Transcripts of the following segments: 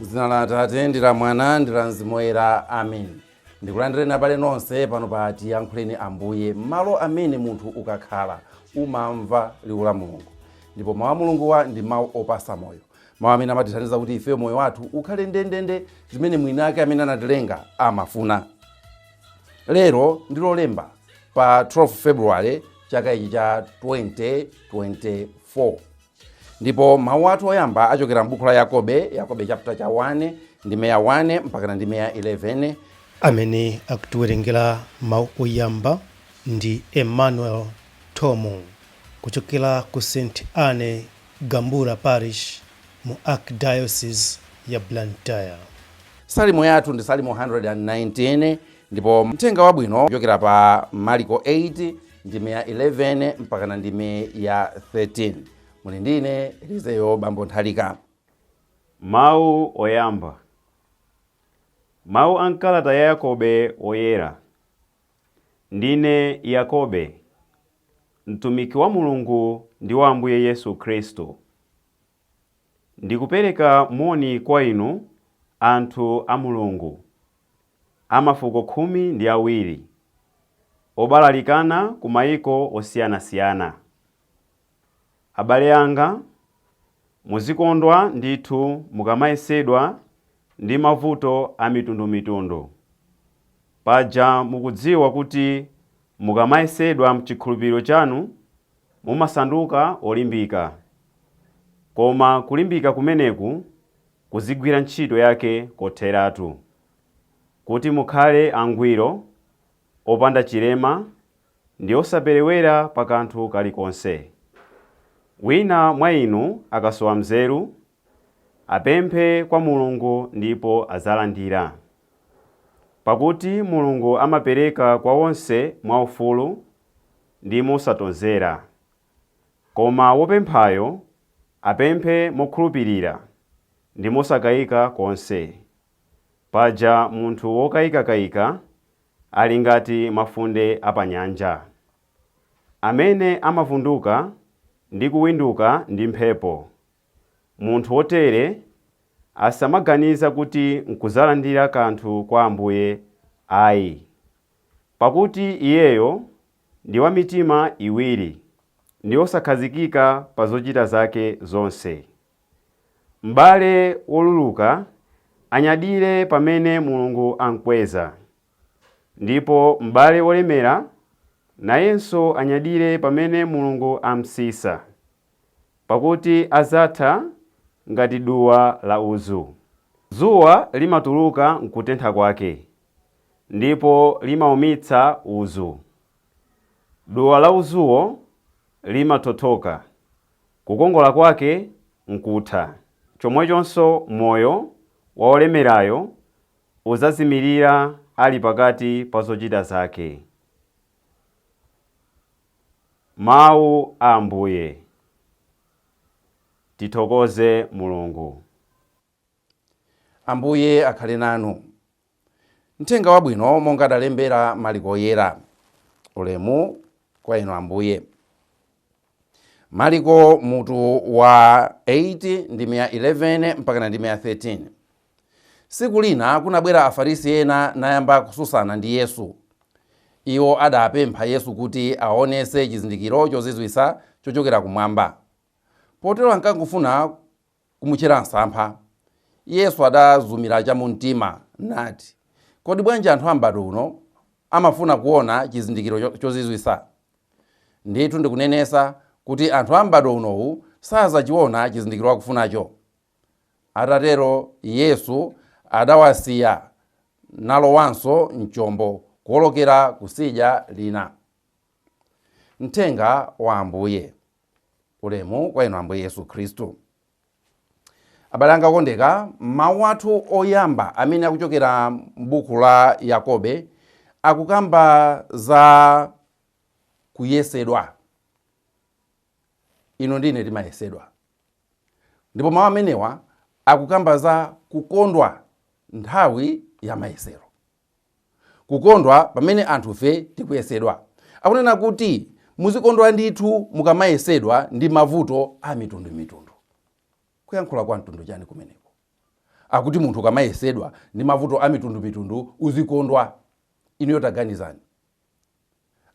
Dzina la Atate ndi la Mwana ndi la Mzimu Woyera, amen. Ndikulandireni abale nonse pano pa Tiyankhuleni Ambuye, malo amene munthu ukakhala umamva liwu la Mulungu. Ndipo mawu a Mulunguwa ndi mawu opasa moyo, mawu amene amatithandiza kuti ifeyo moyo wathu ukhale ndendende zimene mwini ake amene anatilenga amafuna. Lero ndi Lolemba pa 12 February chaka ichi cha 2024. Ndipo mawu athu oyamba achokera m'buku la Yakobe, Yakobe chapter cha 1, ndime ya 1 mpakana ndime ya 11. Amene akutiwerengera mawu oyamba ndi Emmanuel Thomo kuchokera ku St Anne Gambura Parish mu Archdiocese ya Blantyre. Salimo yathu ndi Salimo 119 ndipo mthenga wabwino kuchokera pa Mariko 8 ndime ya 11 mpakana ndime ya 13. Muli ndine Elizeyo Bambo Nthalika. Mawu oyamba. Mawu a m'kalata ya Yakobe Woyera. Ndine Yakobe, mtumiki wa Mulungu ndi wa Ambuye Yesu Khristu. Ndikupereka moni kwa inu anthu a Mulungu, a mafuko 12, obalalikana ku mayiko osiyanasiyana. Abale anga, muzikondwa ndithu mukamayesedwa ndi mavuto amitundumitundu. Paja mukudziwa kuti mukamayesedwa m'chikhulupiriro chanu, mumasanduka olimbika. Koma kulimbika kumeneku kuzigwira ntchito yake kotheratu, kuti mukhale angwiro, opanda chilema ndi osaperewera pa kanthu kalikonse. Wina mwa inu akasowa nzeru, apemphe kwa Mulungu ndipo adzalandira. Pakuti Mulungu amapereka kwa onse mwaufulu ndi mosatonzera. Koma wopemphayo apemphe mokhulupirira ndi mosakayika konse. Paja munthu wokayikakayika ali ngati mafunde a panyanja, amene amavunduka ndi kuwinduka ndi mphepo. Munthu wotere asamaganiza kuti nkudzalandira kanthu kwa Ambuye ayi, pakuti iyeyo ndi wa mitima iwiri ndi wosakhazikika pa zochita zake zonse. M'bale woluluka anyadire pamene Mulungu amkweza, ndipo m'bale wolemera nayenso anyadire pamene Mulungu amtsitsa, pakuti adzatha ngati duwa la udzu. Dzuwa limatuluka n'kutentha kwake, ndipo limaumitsa udzu. Duwa la udzuwo limathothoka, kukongola kwake n'kutha. Chomwechonso moyo wa wolemerayo udzazimirira ali pakati pa zochita zake. Mawu a Ambuye. Tithokoze Mulungu. Ambuye akhale nanu. Mthenga wabwino monga adalembera Mariko Woyera. Ulemu kwa inu Ambuye. Mariko mutu wa 8 ndime ya 11 mpakana ndime ya 13. Tsiku lina kunabwera Afarisi ena nayamba kususana ndi Yesu. Iwo adapempha Yesu kuti awaonetse chizindikiro chozizwitsa chochokera kumwamba. Potero ankangofuna kumutchera msampha. Yesu adazumira chamumtima nati, Kodi bwanji anthu a m'badwo uno amafuna kuona chizindikiro chozizwitsa? Ndithu ndikunenetsa kuti anthu a m'badwo unowu sadzachiona chizindikiro akufunacho. Atatero Yesu adawasiya nalowanso m'chombo kuwolokera kutsidya lina. Mthenga wa Ambuye. Ulemu kwa inu Ambuye Yesu Khristu. Abale anga okondeka, mawu athu oyamba amene akuchokera m'buku la Yakobe akukamba za kuyesedwa. Inu ndi ine timayesedwa. Ndipo mawu amenewa akukamba za kukondwa nthawi ya mayesero. Kukondwa pamene anthufe tikuyesedwa. Akunena kuti muzikondwa ndithu mukamayesedwa ndi mavuto a mitundumitundu. Kuyankhula kwa mtundu chani kumeneko? Akuti munthu ukamayesedwa ndi mavuto a mitundumitundu uzikondwa. Inuyo taganizani,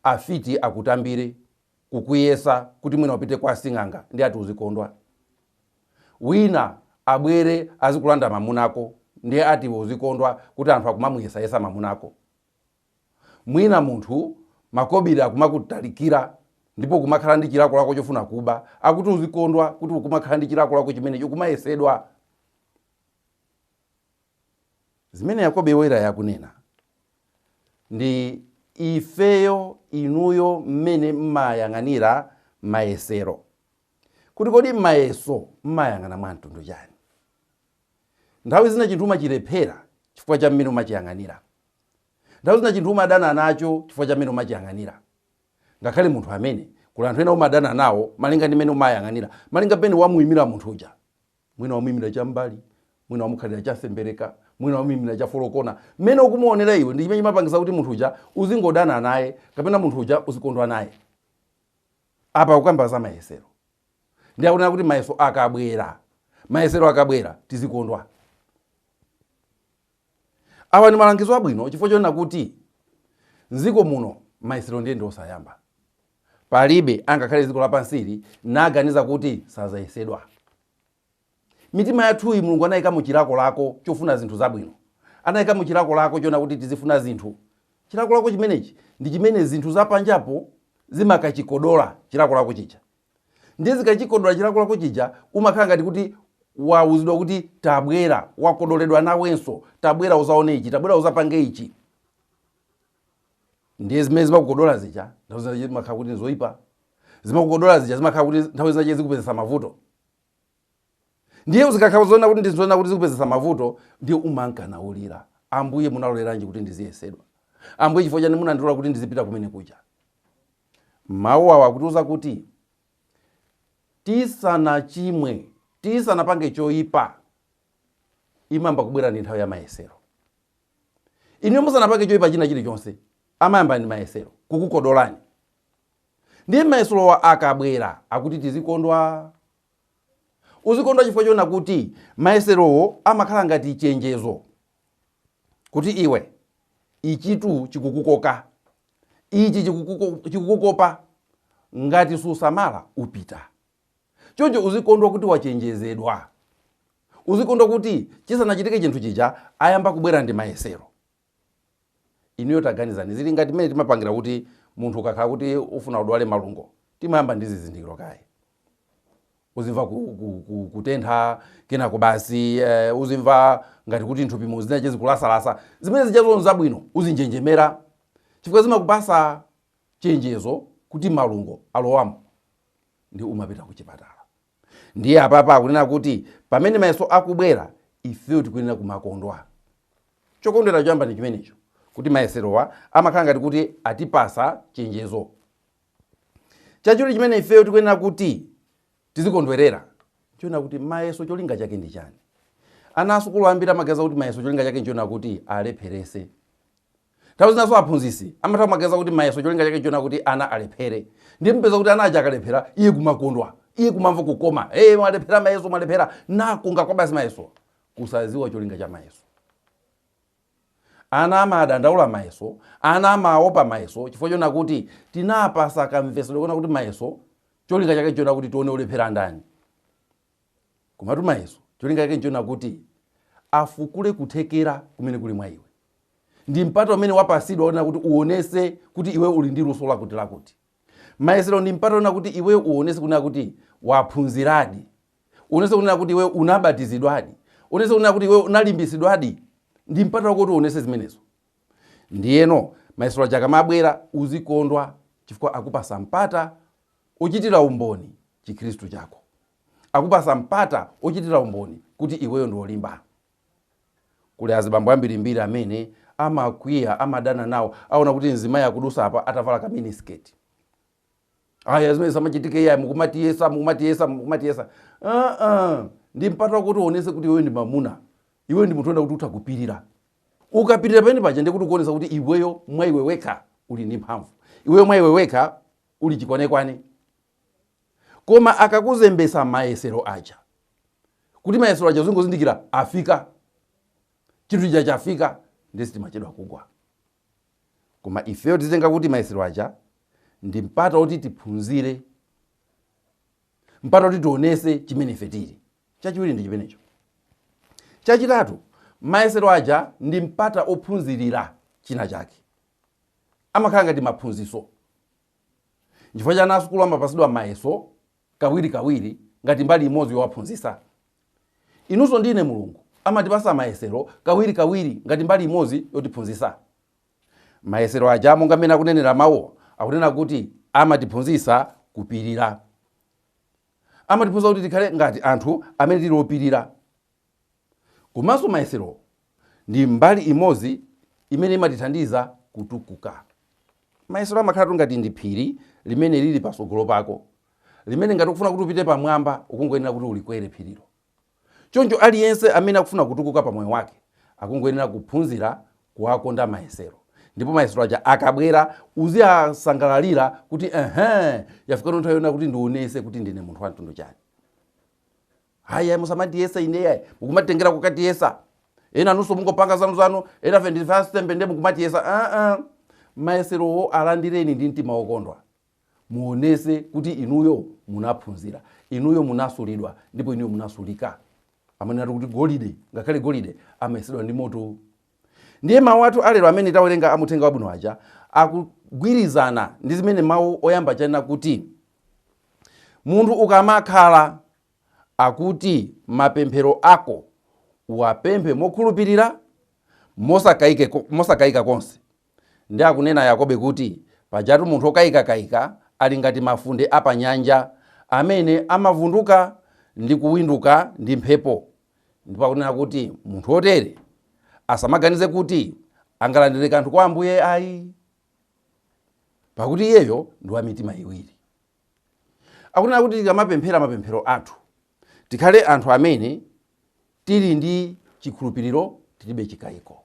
afiti akutambire kukuyesa kuti mwina upite kwa sing'anga, ndi ati uzikondwa. Wina abwere azikulanda mamunako, ndiye ati uzikondwa kuti anthu akumamuyesayesa mamunako. Mwina munthu makobiri akumakutalikira ndipo kumakhala ndi chilakolako chofuna kuba, akuti uzikondwa kuti ukumakhala ndi chilakolako chimenecho, ukumayesedwa. Zimene Yakobe Woyera yakunena ndi ifeyo, inuyo, mmene mmayang'anira mayesero, kuti kodi mayeso mmayang'ana mwa mtundu chani? Nthawi zina chinthu umachilephera chifukwa cha mmene umachiyang'anira. Nthawi zina chinthu umadana nacho chifukwa cha mmene umachiyang'anira. Ngakhale munthu amene kuli anthu ena umadana nawo malinga ndi mmene umayang'anira, malinga mmene wamuyimira munthu uja. Mwina wamuyimira cham'mbali, mwina wamukhalira chasembereka, mwina wamuyimira chafolokona. Mmene ukumuonera iwe ndi chimene chimapangisa kuti munthu uja uzingodana naye kapena munthu uja uzikondwa naye. Apa kukamba za mayesero, ndi akunena kuti mayeso akabwera, mayesero akabwera tizikondwa. Awa ndi malangizo abwino chifukwa chonena kuti mdziko muno mayesero ndiye ndi osayamba. Palibe angakhale dziko lapansili naganiza kuti sazayesedwa. Mitima yathuyi Mulungu anayikamo chilakolako chofuna zinthu zabwino, anayikamo chilakolako chona kuti tizifuna zinthu. Chilakolako chimenechi ndi chimene zinthu zapanjapo zimakachikodola chilakolako chija. Ndiye zikachikodola chilakolako chija, umakhala ngati kuti wauzidwa kuti tabwera, wakodoledwa nawenso, tabwera uzaone ichi, tabwera uzapange ichi. Ndiye zimene zimakukodola zija nthawi zina zimakhala kuti zoyipa, zimakukodola zija zimakhala kuti nthawi zina zikupezesa mavuto. Ndiye zikakhala zoona kuti ndizoona kuti zikupezesa mavuto, ndiye umankanaulira, Ambuye munaloleranji kuti ndiziyesedwa? Ambuye chifukwa chani munandilola kuti ndizipita kumene kuja? Mawu awa akutiuza kuti tisanachimwe, tisanapange choyipa, imamba kubwera ndi nthawi ya mayesero. Inu musanapange choyipa china chilichonse, amayamba ndi mayesero kukukodolani. Ndiye mayeserowa akabwera akuti tizikondwa. Uzikondwa chifukwa choona kuti mayeserowo amakhala ngati chenjezo kuti iwe ichitu chikukukoka, ichi chikukukopa, ngati susamala upita. Choncho uzikondwa kuti wachenjezedwa, uzikondwa kuti chisanachitike chinthu chija ayamba kubwera ndi mayesero. Inuyo taganizani, zili ngati mmene timapangira kuti munthu ukakhala kuti ufuna udwale malungo, timayamba ndi zizindikiro kaye. Uzimva kutentha, kenako basi uzimva ngati kuti nthupi muzinache zikulasalasa. Zimene zichazo zabwino, uzinjenjemera chifukwa zimakupasa chenjezo kuti malungo alowamo, ndi umapita kuchipatala. Ndiye apapa akunena kuti pamene mayeso akubwera ifeyo tikuyenera kumakondwa. Chokondwera choyamba ndi chimenecho, kuti mayeserowa amakhala ngati kuti atipasa chenjezo. Chachiwiri chimene ifeyo tikuyenera kuti tizikondwerera chiona kuti mayeso cholinga chake ndi chani. Ana asukulu ambiri amaganiza kuti mayeso cholinga chake nchiona kuti alepherese. Nthawi zinanso aphunzitsi amatha kumaganiza kuti mayeso cholinga chake nchiona kuti ana alephere. Ndiye mpeza kuti ana aja akalephera, iye kumakondwa, iye kumamva kukoma, hey, mwalephera mayeso, mwalephera, nakunga kwa basi mayeso. Kusaziwa cholinga cha mayeso. Ana amadandaula mayeso, ana amaopa mayeso chifukwa chona kuti tinapasa kamvesedwe kona kuti mayeso cholinga chake nchiona kuti tione olephera ndani. Komatu mayeso cholinga chake nchiona kuti afukule kuthekera kumene kuli mwa iwe. Ndi mpata umene wapasidwa wonena kuti uonese kuti iwe uli ndi luso lakuti lakuti. Mayesero ndi mpata wonena kuti iwe uonese kunena kuti waphunziradi, uonese kunena kuti iwe unabatizidwadi, uonese kunena kuti iwe unalimbisidwadi. Ndi mpata wako kuti uonese zimenezo. Ndiyeno mayesero aja akamabwera uzikondwa chifukwa akupasa mpata uchitira umboni chikhristu chako, akupasa mpata uchitira umboni kuti iweyo ndi wolimba. Kuli azibambo ambirimbiri amene amakwiya, amadana nawo, aona kuti mzimayi akudusa apa atavala ka miniskirt. Aya zimene zamachitike iyayi, mukumatiyesa, mukumatiyesa, mukumatiyesa. Ndi mpata wakuti uonese kuti iweyo ndi mamuna, iweyo ndi munthu wenda kuti utha kupirira. Ukapirira pamene paja ndikuti ukuonesa kuti iweyo mwa iwe wekha uli ndi mphamvu, iweyo mwa iwe wekha uli chikwanekwane. Koma akakuzembesa mayesero aja, kuti mayesero aja uzingozindikira afika, chinthu chija chafika, ndiye sitimachedwa kugwa. Koma ifeyo tizitenga kuti mayesero aja ndi mpata woti tiphunzire, mpata woti tionese chimene ife tili. Chachiwiri ndi chimenecho. Chachitatu, mayesero aja ndi mpata ophunzirira china chake, amakhala ngati maphunziso. Nchifukwa cha ana asukulu amapasidwa mayeso kawirikawiri ngati mbali imodzi yowaphunzitsa. Inunso ndine Mulungu amatipasa mayesero kawirikawiri ngati mbali imodzi yotiphunzitsa. Mayesero aja monga mmene akunenera mawuwo, akunena kuti amatiphunzitsa kupirira, amatiphunzitsa kuti tikhale ngati anthu amene tili opirira. Komanso mayesero ndi mbali imodzi imene imatithandiza kutukuka. Mayesero amakhala ngati ndi phiri limene lili patsogolo pako, limene ngati ukufuna kuti upite pamwamba ukungoyenera kuti ulikwere phirilo. Choncho aliyense amene akufuna kutukuka pa moyo wake akungoyenera kuphunzira kuwakonda mayesero, ndipo mayesero aja akabwera uziyasangalalira kuti ehe, yafika nthawi yona kuti ndionese kuti ndine munthu wa mtundu chani. Haya, musamandiyesa ineya, mukumatengera kukatiyesa. Ena nunso mungopanga zanu zanu, ena fe ndi ansembe ndiye mukumatiyesa. Mayeserowo alandireni ndi mtima wokondwa, muonese kuti inuyo munaphunzira, inuyo munasulidwa, ndipo inuyo munasulika. Amanena kuti golide, ngakhale golide amayesedwa ndi moto. Ndiye mawu athu alero amene tawerenga amuthenga wabwino aja akugwirizana ndi zimene mawu oyamba chanena kuti munthu ukamakhala akuti mapemphero ako uwapemphe mokhulupirira, mosakayika konse. Ndi akunena Yakobe kuti pajatu munthu okayikakayika ali ngati mafunde apanyanja amene amavunduka ndi kuwinduka ndi mphepo. Ndipo akunena kuti munthu wotere asamaganize kuti angalandire kanthu kwa Ambuye ayi, pakuti iyeyo ndi wa mitima iwiri. Akunena kuti tikamapemphera mapemphero athu tikhale anthu amene tili ndi chikhulupiriro, tilibe chikayiko.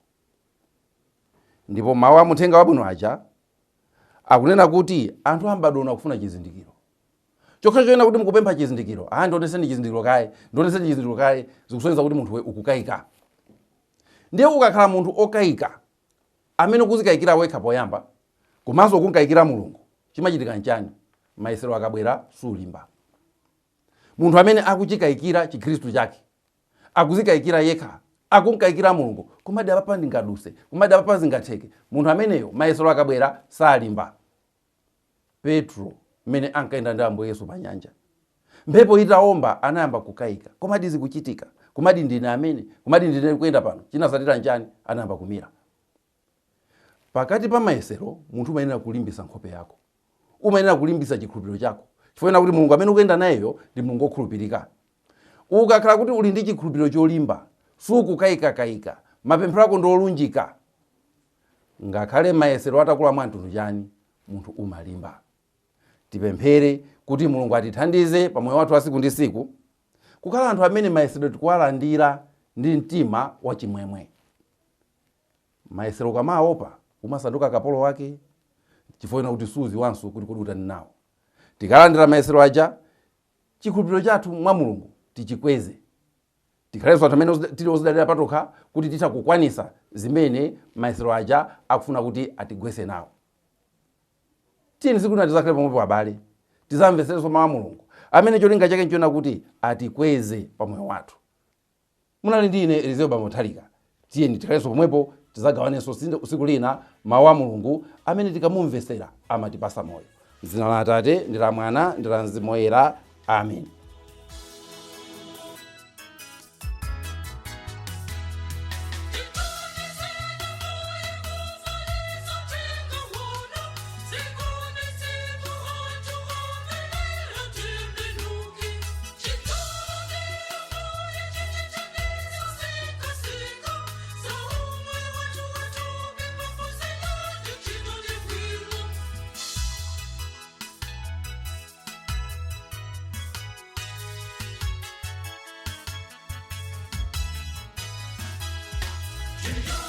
Ndipo mawu a muthenga wabwino aja akunena kuti anthu ambadwa akufuna chizindikiro. Chokhacho choyena kuti mukupempha chizindikiro, ndioneseni chizindikiro kaye, ndioneseni chizindikiro kaye, zikusonyeza kuti munthuwe ukukayika. Ndiye ukakhala munthu okayika amene ukuzikayikira wekha poyamba komanso ukunkayikira Mulungu, chimachitika nchani? Mayesero akabwera sulimba. Munthu amene akuchikayikira chikhristu chake, akuzikayikira yekha, akunkayikira Mulungu, komadi apapa ndingaduse, komadi apapa zingatheke, munthu ameneyo mayesero akabwera salimba. Petro mmene ankayenda ndi Ambuye Yesu pa nyanja, mphepo itaomba anayamba kukayika, komadi zikuchitika, komadi ndine amene, komadi ndine kuyenda pano. Chinasatira nchani? Anayamba kumira. Pakati pa mayesero munthu umayenera kulimbisa nkhope yako, umayenera kulimbisa chikhulupiriro chako, chifukwa kuti Mulungu amene ukuyenda nayeyo ndi Mulungu wokhulupirika. Ukakhala kuti uli ndi chikhulupiriro cholimba, sukukayikakayika, mapemphero ako ndi olunjika, ngakhale mayesero atakula mwa mtundu chani, munthu umalimba. Tipemphere kuti Mulungu atithandize pa moyo wathu wa siku ndi siku kukhala anthu amene mayesero tikuwalandira ndi mtima wachimwemwe. Mayesero ukamaopa umasanduka kapolo wake, chifukwa kuti suziwanso kuti kodi utani nawo. Tikalandira mayesero aja, chikhulupiriro chathu mwa Mulungu tichikweze, tikhalenso anthu amene tili ozidalira patokha kuti titha kukwanisa zimene mayesero aja akufuna kuti atigwese nawo. Tiyeni tsiku lina tizakhale pomwepo abale, tizamveserenso mawu a Mulungu amene cholinga chake nchiona kuti atikweze pa moyo wathu. Munali ndi ine Elizeo Bambo Mutharika. Tiyeni tikhalenso pomwepo, tizagawanenso tsiku lina mawu a Mulungu amene tikamumvesera amatipasa moyo. M'dzina la Atate ndi la Mwana ndi la Mzimu Woyera, amen. Change.